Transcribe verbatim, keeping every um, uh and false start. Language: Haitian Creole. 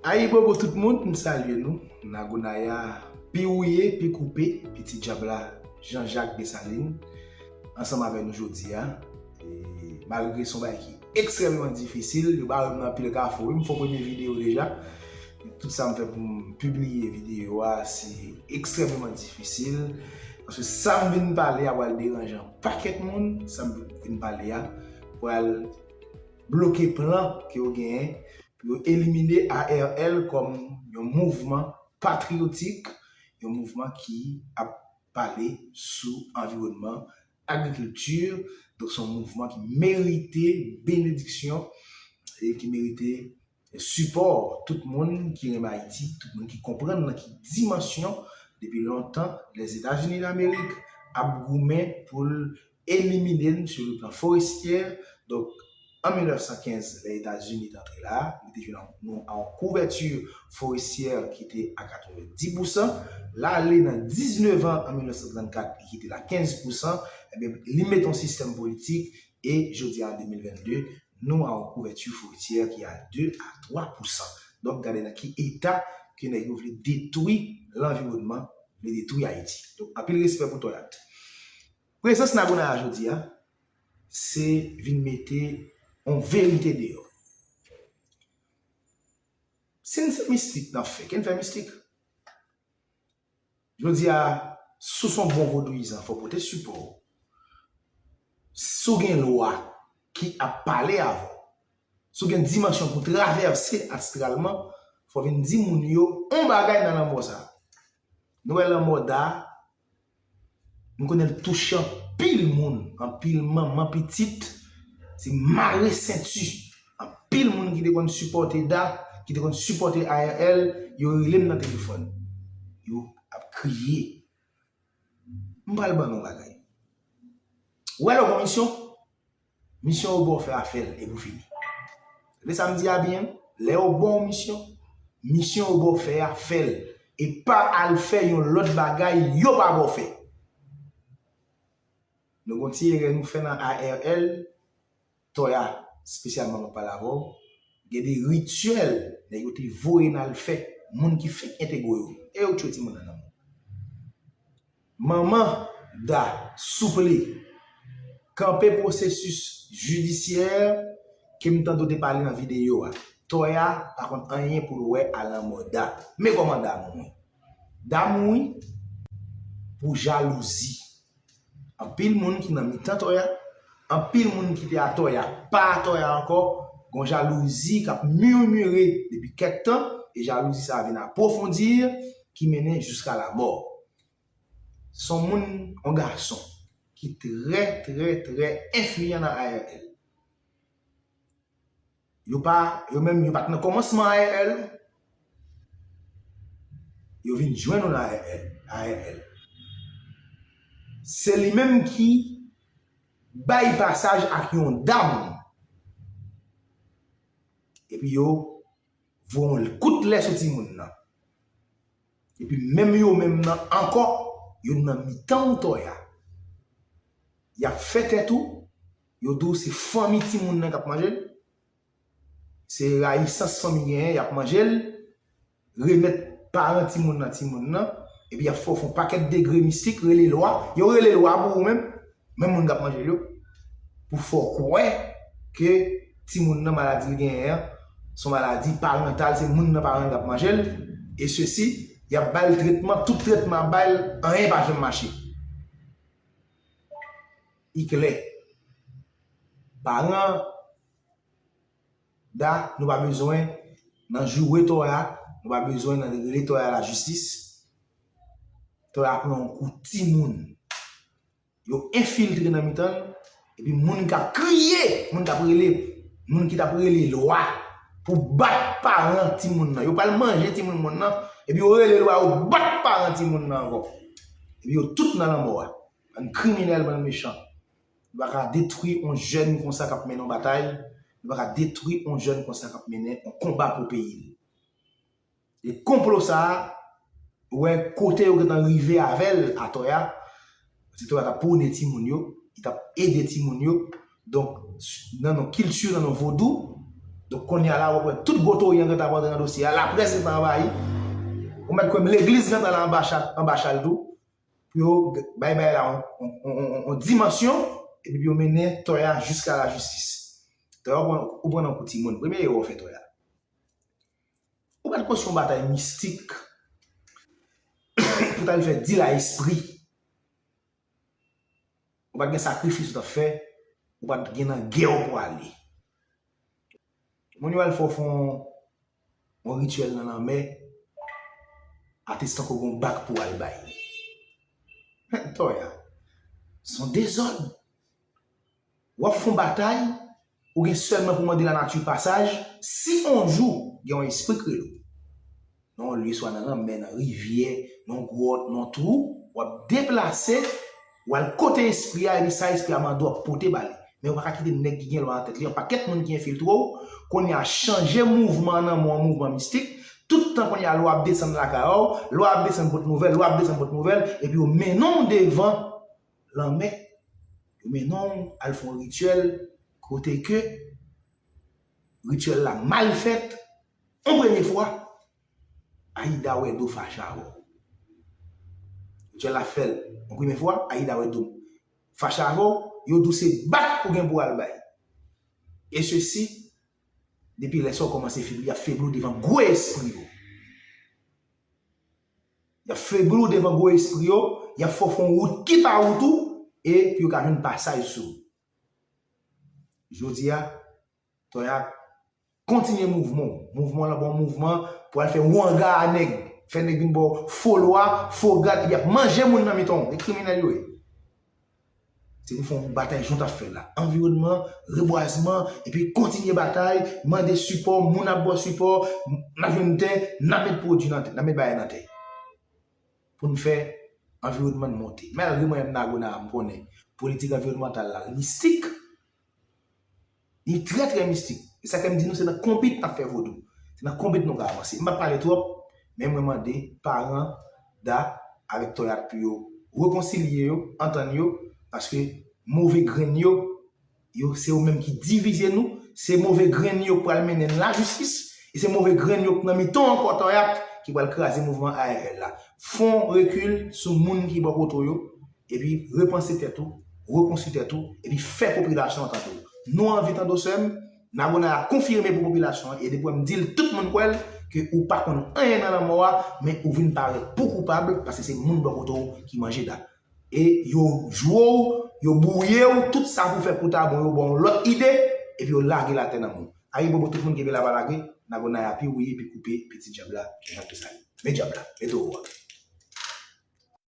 Ayibobo tout moun, m salye nou. Nagonaya, pi wouye, pi koupe, pitit dyab la, Jean Jacques Dessalines, ansanm avè nou jodi a. E malgre se yon bagay ki ekstrèmeman difisil, yo bare m nan anpil kafou, wi, m fè premye videyo deja. Tout sa m fè pou m pibliye videyo a, se ekstrèmeman difisil. Paske sa m vin pale a pral deranje yon pakèt moun, sa m vin pale a pral bloke plan ke yo genyen pou yo elimine A R L kòm yon mouvman patriyotik, yon mouvman ki ap pale sou anviwònman, agrikilti. Donk, se yon mouvman ki merite benediksyon e ki merite sipò tout moun ki renmen Ayiti, tout moun ki konprann nan ki dimansyon, depi lontan, Lèzetazini Damerik ap goumen pou l elimine n sou le plan forestyè. Donk, an mil nèf san kenz, lè Etazini te antre la, li te jwenn nou a yon kouvèti forestyè ki te a katrevenndis pousan. L ale nan diznèf an, an mil nèf san trannkat, li kite l a kenz pousan. Ebyen, li mete yon sistèm politik e jodi a, an de mil vennde, nou a yon kouvèti forestyè ki a de a twa pousan. Donk, gade nan ki eta ke nèg yo vle detwi lanviwònman, vle detwi Ayiti. Donk, anpil respè pou Toyat. Prezans Nagonaya jodi a, se vin mete yon verite deyò. Si n se mistik n ap fè, ke n fè mistik. Jodi a, si w se yon bon vodouyizan, fò w pote sipò w. Si w gen lwa ki ap pale avè w, si w gen dimansyon pou travèse astralman, fò w vin di moun yo yon bagay nan lanmò sa a. Nou wè lanmò Da, m konnen l touche anpil moun, anpil manman pitit, se mare senti. Anpil moun ki te konn sipòte Da, ki te konn sipòte A R L, yo rele m nan telefòn. Yo ap kriye. M pral ban nou yon bagay. Ou wè lè w gon misyon, misyon yo ba w fè a, fè l, epi w fini. Tande sa m di a byen, lè yo ba w misyon, misyon yo ba w fè a, fè l, e pa al fè yon lòt bagay yo pa ba w fè. Nou gon ti erè nou fè nan A R L, Toya, espesyalman m ap pale avè w, gen de rityèl nèg yo te voye n al fè, moun ki fenk entegre yo, e yo tchwe timoun nan nan men w. Manman Da, souple, kanpe pwosesis jidisyè ke m tande w te pale nan videyo a. Toya pa konn anyen pou l wè a lanmò Da. Men kòman Da mouri. Da mouri pou jalouzi. Anpil moun ki nan mitan Toya, anpil moun ki te a Toya, pa a Toya ankò, gon jalouzi k ap mimire depi kèk tan, e jalouzi sa a vin apwofondi, ki mennen jiska lamò. Se yon moun, yon gason, ki trè, trè, trè enfliyan nan A R L. Yo pa, yo menm, yo pa t nan kòmansman A R L. Yo vin jwenn nou nan A R L. A R L. Se li menm ki bay pasaj ak yon dam. Epi yo voye yon kout lè sou timoun nan. Epi menm yo menm nan ankò, yo nan mitan w Toya. Y ap fè tèt ou, yo di w se fanmi timoun nan k ap manje l. Se rayisans fanmi genyen, y ap manje l, remèt paran timoun nan timoun nan, epi y ap fè w fè yon pakèt degre mistik, rele lwa, yo rele lwa pou ou menm, menm moun k ap manje l yo, pou fè w kwè ke timoun nan maladi l genyen an, se yon maladi parantal, se moun nan paran l k ap manje l, e sesi, y ap ba l tretman, tout tretman y ap ba l, anyen pa janm mache. I klè. Paran Da, nou pa bezwen nan joure Toya, nou pa bezwen nan rele Toya lajistis. Toya pran yon kou timoun. Yo enfiltre nan mitan l, epi moun k ap kriye, moun k ap rele, moun ki t ap rele lwa pou bat paran timoun nan. Yo pral manje timoun moun nan, epi yo rele lwa, yo bat paran timoun nan ankò. Epi yo tout nan lanmò a. Bann kriminèl, bann mechan. Nou pa ka detwi yon jèn konsa k ap mennen yon batay. Nou pa ka detwi yon jèn konsa k ap mennen yon konba pou peyi l. E konplo sa a, ou wè kote yo gentan rive avè l a Toya, se Toya t ap pwone timoun yo, li t ap ede timoun yo. Donk, nan yon kilti, nan yon vodou, Donk, kounye a la, w ap wè tout gwo tori an gentan ap antre nan dosye a, laprès gentan anvayi. Ou mèt kwè m, legliz gentan la anba chal, anba chal tou, pou yo bay bagay la yon, yon, yon, yon, yon dimansyon, epi pou yo mennen Toya jiska lajistis. Toya, ou pran, ou pran nan kou timoun. Premye erè w fè, Toya. Ou pa t konstwi yon batay mistik pou t al fè dil a espri. Ou pa t gen sakrifis ou t ap fè, ou pa t gen nan gè w pou ale. Moun yo al fè w fè yon, yon rityèl nan lanmè, atestan ke w gen yon bak pou w al bay. Toya, se yon dezòd. W ap fè yon batay, ou gen sèlman pou mande lanati pasaj, si yon jou gen yon espri k rele w, nan yon lye swa nan lanmè, nan rivyè, nan gwòt, nan twou, w ap deplase, w al kote espri a, epi sa espri a mande w ap pote ba li. Men ou pa ka kite nèg ki gen lwa nan tèt li, yon pakèt moun ki enfiltre w, kounye a chanje mouvman an nan men w an mouvman mistik, tout tan kounye a lwa ap desann lakay w, lwa ap desann pot nouvèl, lwa ap desann pot nouvèl, epi yo mennen w devan lanmè, yo mennen w al fè yon rityèl kote ke rityèl la mal fèt, yon premye fwa, Ayida wè do fache avè w. Rityèl la fè l yon premye fwa, Ayida wè do fache avè w, yo di w se bak ou gen pou al bay. E sesi, depi lè sa w kòmanse febli, y ap febli w devan gwo espri yo. Y ap febli w devan gwo espri yo, y ap fè w fè yon wout ki pa wout ou, e pou yo ka jwenn pasaj sou ou. Jodi a, Toya, kontinye mouvman w. Mouvman w lan pa yon mouvman pou al fè wanga a nèg, fè nèg vin ba w fo lwa, fo grad, epi y ap manje moun nan mitan w. E kriminèl yo ye. Se pou fè yon batay jan w t ap fè l la. Anviwònman, rebwazman, epi kontinye batay, mande sipò, moun ap ba w sipò, n ap jwenn tè, n ap met pwodui nan tè, n ap met bagay nan tè. Pou n fè anviwònman n monte. Malgre mwen menm Nagona, m konnen politik anviwònmantal la, li mistik. Li trè, trè mistik. E sa fè m di nou, se nan konbit n ap fè vodou. Se nan konbit nou ka avanse. M p ap pale twòp, men mwen mande paran Da avèk Toya pou yo rekonsilye yo, antann yo, paske move grenn yo, yo, se yo menm ki divize nou, se move grenn yo k pral mennen n lajistis, e se move grenn yo k nan mitan w ankò, Toya, ki pral kraze mouvman A R L la. Fè yon rekil sou moun ki bò kote w yo, epi repanse tèt ou, rekonstwi tèt ou, epi fè popilasyon an tande w. Nou anvi tande w, sè m, Nagona a konfime pou popilasyon an, e depi w wè m di l, tout moun kwè l, ke ou pa konn anyen nan lanmò a, men ou vin parèt pou koupab, paske se moun bò kote w ki manje Da. E yo jwe w, yo bwouye w, tout sa pou fè pou ta bon, yo ba w yon lòt ide, epi yo lage l atè nan men w. Ayibobo tout moun kenbe la pa lage, Nagona a pi wouye, pi koupe, pitit dyab la, Jean Desalin. Men dyab la, men towo a.